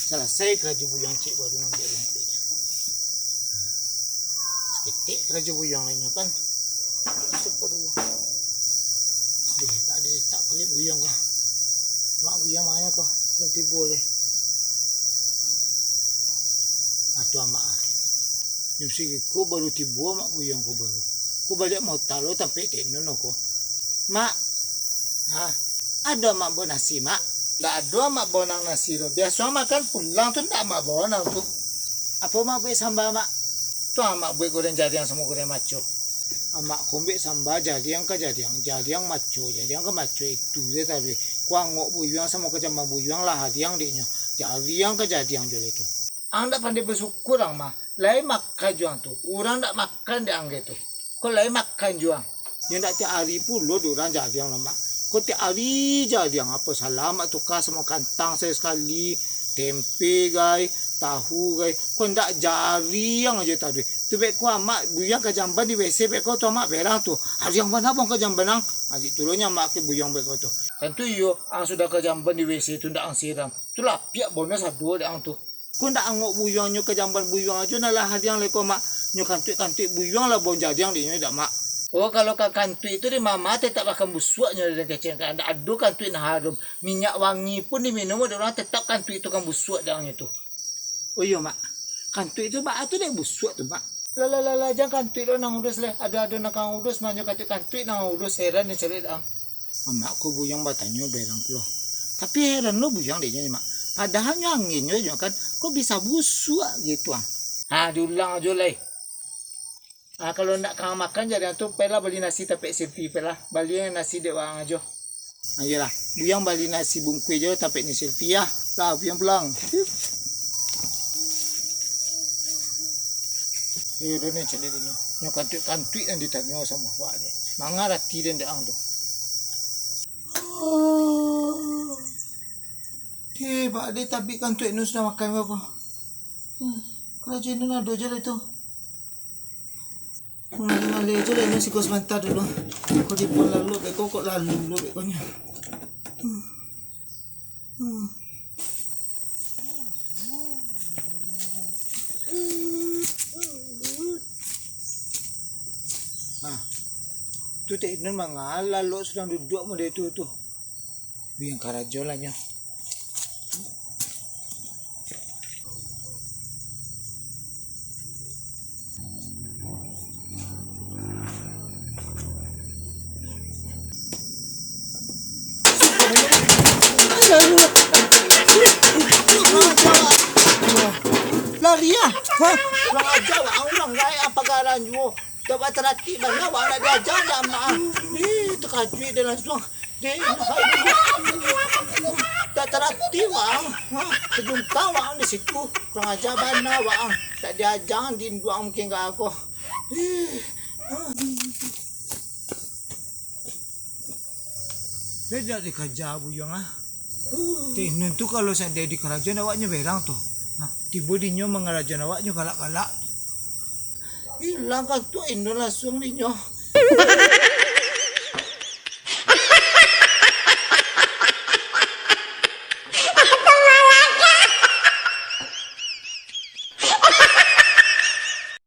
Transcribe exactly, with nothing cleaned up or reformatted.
Salasai karajo buyuang cek baru ngambiak lumpek. Saketek karajo buyuang lainnyo kan. Masuk ko dulu. Deh, tak ado letak paliak buyuang ko. Mak buyuang ma nyo ko? Alun tibo lai. Ah, tu amak ah. Jam sagiko baru tibo mak buyuang ko baru. Ko baliak mauta lo tampek tenun ko. Mak. Ha. Ado amak bao nasi, Mak? Ndak ado amak bao nan nasi tu. Biaso amak makan pulang tu ndak amak bao nan tu. Apo amak buek samba, Mak? Tu amak buek goreng jariang samo goreng maco. Amak ko buek samba jariang ka jariang, jariang maco, jariang ka maco, itu se tadi. Ko angok buyuang samo ka jamban buyuang lah hariang dek nyo. Jariang ka jariang jo lai tu. Ang ndak pandai basyukur ang mah. Lai makan juo ang tu. Urang ndak makan dek ang tu. Ko lai makan juo ang. Yo ndak tiap ari pulo dek urang jariang lo, Mak. Ko tiap ari jariang, apo salah amak tuka samo kantang sajo sakali, tempe gai, tahu gai. Ko ndak jariang ajo tadi. Tu beko amak buyuang ka jamban di WC beko tu amak berang tu. Ariang bana buang ka jamban ang. Ajik tulunyo amak ke buyuang beko tu. Tantu iyo, ang sudah ka jamban di WC tu ndak ang siram. Tu lapiak bono sado dek ang tu. Ko ndak angok buyuangnyo ka jamban buyuang ajo, nah lah hariang lai ko, Mak. Nyo kantuik-kantuik buyuang lah bao jariang dek nyo dak, Mak. Oh, kalau ka kantuik tu di mama tetap akan busuak nyo dari kecek, kan ndak ado kantuik nan harum. Minyak wangi pun diminum dek urang, tetap kantuik tu kan busuak dek ang nyo tu. Oh iyo, Mak. Kantuik tu baa tu dek busuak tu, Mak? Lah, lah, lah, lah, jan kantuik lo nan urus lai. Ado-ado nan ka urus, mah nyo kantuik-kantuik nan urus, heran nyo caliak dek ang. Amak ko buyuang batanyo berang pulo. Tapi heran lo buyuang dek nyo, Mak. Padahal nyo angin nyo, nyo kan, ko bisa busuak gitu ah. Ha, diulang ajo lai. Ha, kalau ndak ka makan jariang tu, pailah bali nasi tampek Silvi, pailah. Bali nasi dek waang ajo. Ha, iyolah, buyuang bali nasi bungkuih ajo tampek ni Silvi ah. Lah, buyuang pulang. Eh, udah ni, caliak dek nyo. Nyo kantuik-kantuik nan ditanyo samo awak ni. Mangarati den dek ang tu. Deh, baa deh tabik kantuik nu sudah makan ko. Hmm, karajo nu ado ajo lah tu. Hmm, ngalih ajo lah nu siko sabanta dulu. Ko dibuang lalu beko, kok lalu lo beko nyo. Hmm. Hmm. Ah, tu Tek Nun manga lalok sadang duduak model tu, tu. Buyuang karajo lah nyo. Lari ah. Hah? Kurang aja, waang urang gaek apa garang juo. Dak bataratik bana, waang nak diaja dek amak ah. Ih, takajuik den langsuang. Deh, dak tarati waang. Ha, tajungkang waang di situ. Kurang aja bana waang. Dak diaja di induak mungkin ka ako. Deh, dak dikaja buyuang ah. Tek Nun tu kalau sadai dikarajoan awaknyo berang tu. Nah, tibo dinyo mangarajoan awaknyo galak-galak. Ilang kantuik inun langsuang dinyo.